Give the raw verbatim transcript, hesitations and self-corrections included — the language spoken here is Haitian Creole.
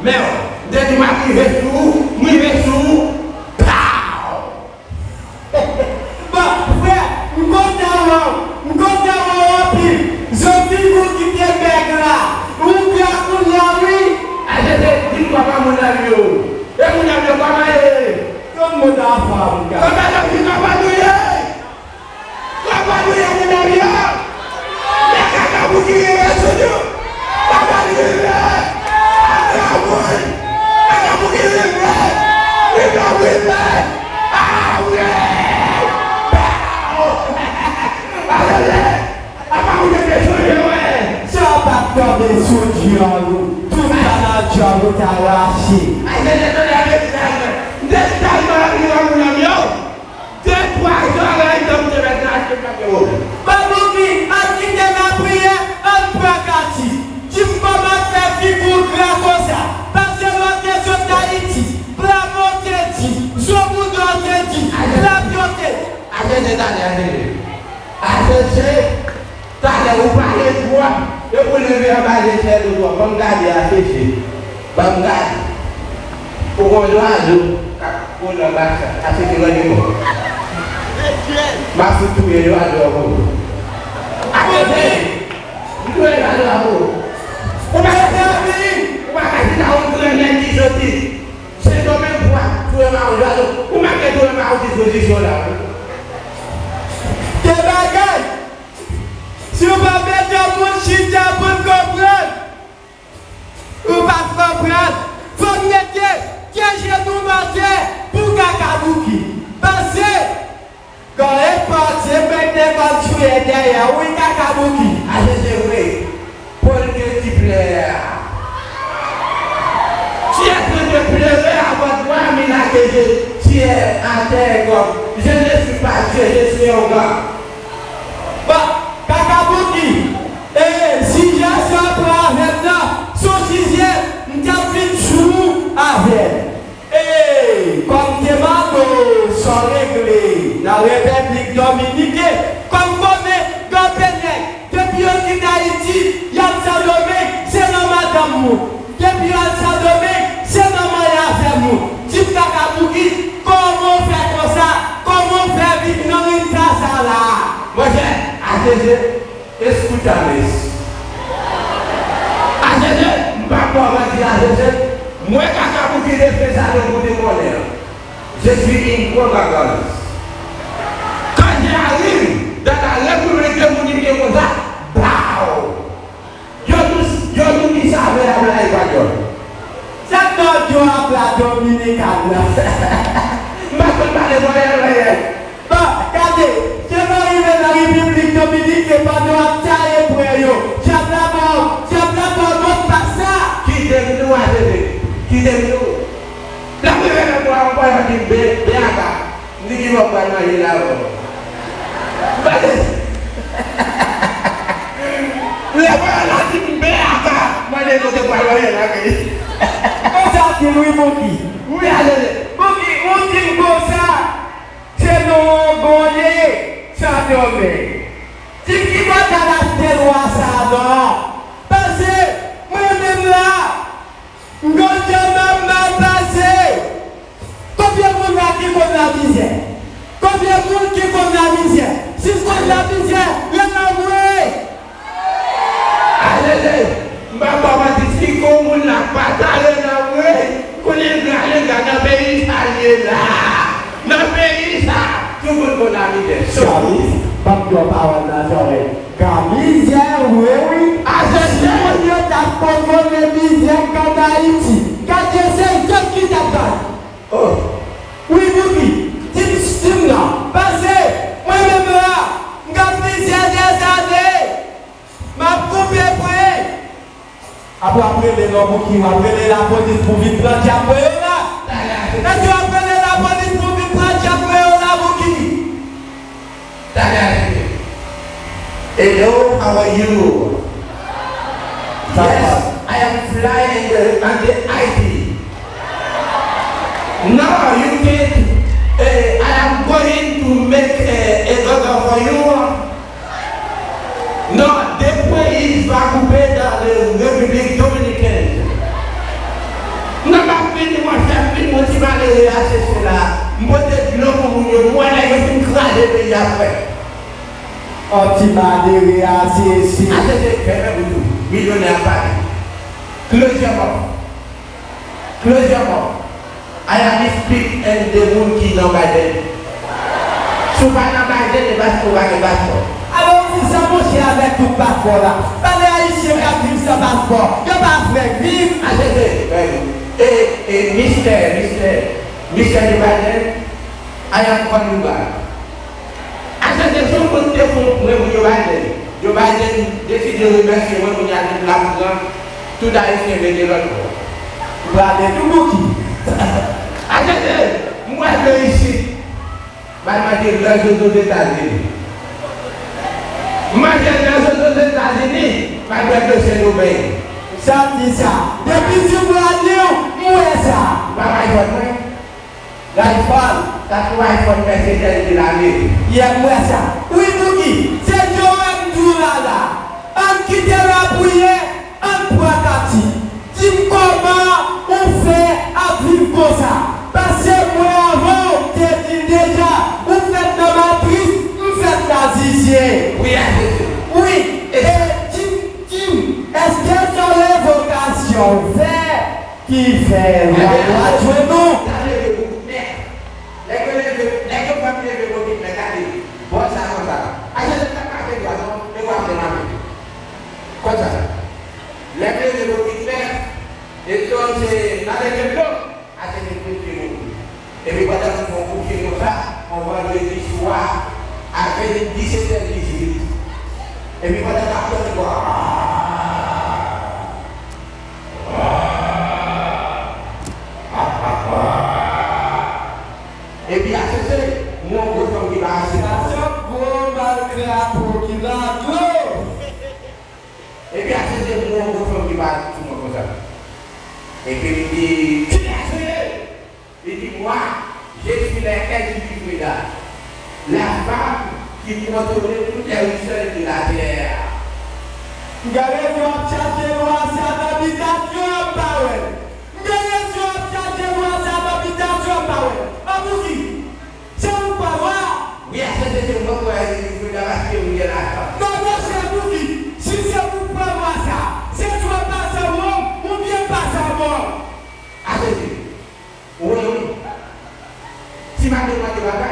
Men, m te di m ap rive sou ou, m rive sou ou. Pow! Bon, frè, m kontan wè w, m kontan wè w anpil. Zo figi w ki te bèg la, ou gra kounye a wi. Aje se di m kòman moun nan yo. E moun nan yo kòman ye? Tout moun anfòm, gade. Kòman nan yo kòman nou ye? Kòman nou ye moun nan yo? Men kaka pou ki rive sou nou. Kòman nou rive? Kaka moun. Kaka pou ki rive. Rive, rive. Ah, wi. Pow! Alele! Apa ou te bezwen yo, wè? Sa pa t tonbe sou dyòl ou. Tout sa nan dyòl ou ta rache. Ay, men, men, men, men, men, men. M te talman ri nan moun nan yo. De twa zòrèy tanm te mèt rache m nan yo. Babouki, al kite lapriyè, ann pran kati. Di m kòman fè figi w gra konsa. Pase lè w te sot Ayiti, pla mwen w te di, zo bouda w te di, pla pye w te di. Atende, tande, atende. Asese, talè ou pale twòp, epi w leve anba lechèl ou twòp. Ban m gade, asese. Ban m gade. Ou gon zwazo k ap vole anba chak. Asese, gade kò. M ap fout touye zwazo an pou ou. Asese! M touye zwazo an pou ou. Ou pa ka di, ou pa ka di nan yon gran nèg ki soti Sendomeng pou w ap touye mawon zwazo. Ou manke touye mawon dispozisyon la, wi. Gen bagay! Si w pa mete moun chita pou l konprann, ou p ap konprann. Fò n mete tye jenou m atè pou Kaka Bouki. Pase, gade pati mete kòm sou yè dèyè w wi, Kaka Bouki. Asese vre. Pòl ke ti plè a. Tyè ke te plere a vòt mwa mi lage je tyè atè kòm je ne suis pas Dieu, je suis un gars. Bon, Kaka Bouki, e, sijè sa w pran avè m nan, se yon sijè m t ap vin sou ou avè l. E, kòm te mande w sa w regle nan Repiblik Dominiken, kòm konnen gen anpil nèg, depi yo kite Ayiti, y al Sendomeng, se nan madanm moun. Depi yo al Sendomeng, se nan manyen afè moun. Di m Kaka Bouki, kòman w fè konsa? Kòman w fè vin nan eta sa la? Monchè, asese, escúchame. Asese, m p ap ba w manti, asese, mwen Kaka Bouki, respè sa nou pou te konnen an. Je suis un Coca-Cola. Quand j'arrive dans la République dominicaine konsa, baw! Yo tou, yo tou ki save a blayi pa dyòl. Sa k nan dyo a pla dominikan nan? M pa konn pale pwayèl, pwayèl. Bon, gade, se lè w rive nan Repiblik Dominiken pandan w ap taye pwen yo. Dyab la ba w, dyab la ba w mòdpas la. Kite m tou, atende. Kite m tou. Lè m rive nan pwen an, pwen an di m be, be aka. M di ki bò m pral manje la, bon. Gade. Lè pwen an la di m be aka. Mande kote m pral manje la, wi. Konsa di l wi, Bouki. Wi, atende. Bouki, ou di m konsa. Se non an gonye, sa dòmen. Di m ki bò t al achte lwa sa non. Pase, mwen menm la, m gon djòb ap mal pase. Konbyen moun la ki konn lamizè? Konbyen moun ki konn lamizè? Si w konn lamizè, leve men w. Alele, m pa ba w manti, si gon moun la pa ta renmen w vre, konnen l gra, l gra nan peyi sa l ye la. Nan peyi sa, tout moun konn lamizè. Sòti. Gamiz, ban m di w pawòl nan zòrèy. Gamiz, wi, wi. Asese. Si moun yo t ap kontwole mizè k anndan Ayiti, gade se zòt ki t ap bay. Oh. Wi, Bouki, di m, di m non. Pase, mwen menm la, m gen plizyè dèzane. M ap koupe pwen. Apre w ap rele non Bouki, w ap rele lapolis pou vin pran dyab mwen yo la. Èske w ap rele lapolis pou vin pran dyab mwen yo la, Bouki? Hello, how are you? Yes, I am flying uh, on the I T. No, you can't. Uh, I am going to make a, a burger for you. Non, de pwen va koupe dans la République dominicaine. Nan m ap vini, monchè, m vin yon ti malere a, se sela. M pote dlo pou moun yo, m wè nèg yo fin kraze peyi a, frè. On ti malere a, se, se. Achte se fèmen bouch ou. Milyonè ap pale. Close your mouth. Close your mouth. I am speak and the moun ki nan Biden. Si w pa nan Biden, e paske w pa gen paspò. Alò, ou di sa, monchè, avèk tout paspò la. Pale ayisyen k ap viv san paspò. Yo pa fè viv. Achte se, e, e, mistè, mistè, mistè Joe Biden, I am calling you back. Achte se, se yon moun te fè yon prè pou Joe Biden. Joe Biden deside remèsye mwen, kounye a li di l ap pran tout ayisyen mete lòt bò. Ou prale tou Bouki. Achte se, m wè ke isit. M al manje lè zozo Ozetazini. M manje lè zozo Ozetazini, m al bwè dlo Sendomeng. Sa di sa. Depi sou Brazil, m wè sa. Ou pa iPhone mwen? Gad fòl. Sa sou iPhone Mercedes de la meri. Yè m wè sa. Wi Bouki, se Joe m di w la la. Ann kite lapwiyè, ann pran Tati. Di m kòman ou fè ap viv konsa. Paske mwen avan w te di l deja, ou fèt nan matris, m fèt nan zizye. Wi, a Jezi. Wi, e di m, di m, èske se yon revokasyon w fè? Ki fè lwa dwa jwenn ou. Lè yo leve, lè yo fè m leve bokit mè gade bò sa konsa. Achte se pa mache dwat non, men w ap fè mache. Konsa. Lè m leve bokit mè, e zòn se nan leve dlo, achte se kout pye moun. Epi pandan m fè yon kout pye konsa, yon vandredi swa, a ven, disèt è dizuit. Epi pandan m ap tande, epi a sese, m wè yon gwo fanm ki pa asepte. Sa se yon gwo mal krapo ki nan dlo. Epi a sese, m wè yon gwo fanm ki pa sou mwen konsa. Epi li di, Kiyès ou ye? Li di, Moi, je suis le S J P Freda, la femme qui contrôle toutes les richesses de la terre. M gen rezon ap chache lwa sa nan bitasyon an, m pa wè l. M gen rezon ap chache lwa sa nan bitasyon an, m pa wè l. An Bouki, se ou k pran lwa a? Wi, a sese se mwen k pran S J P Freda paske m gen lajan. Non, monchè Bouki, si se ou k pran lwa sa, se swa pa sanwont oubyen pa sanmò. A sese. Ou wè wi. Si m ap demande papa,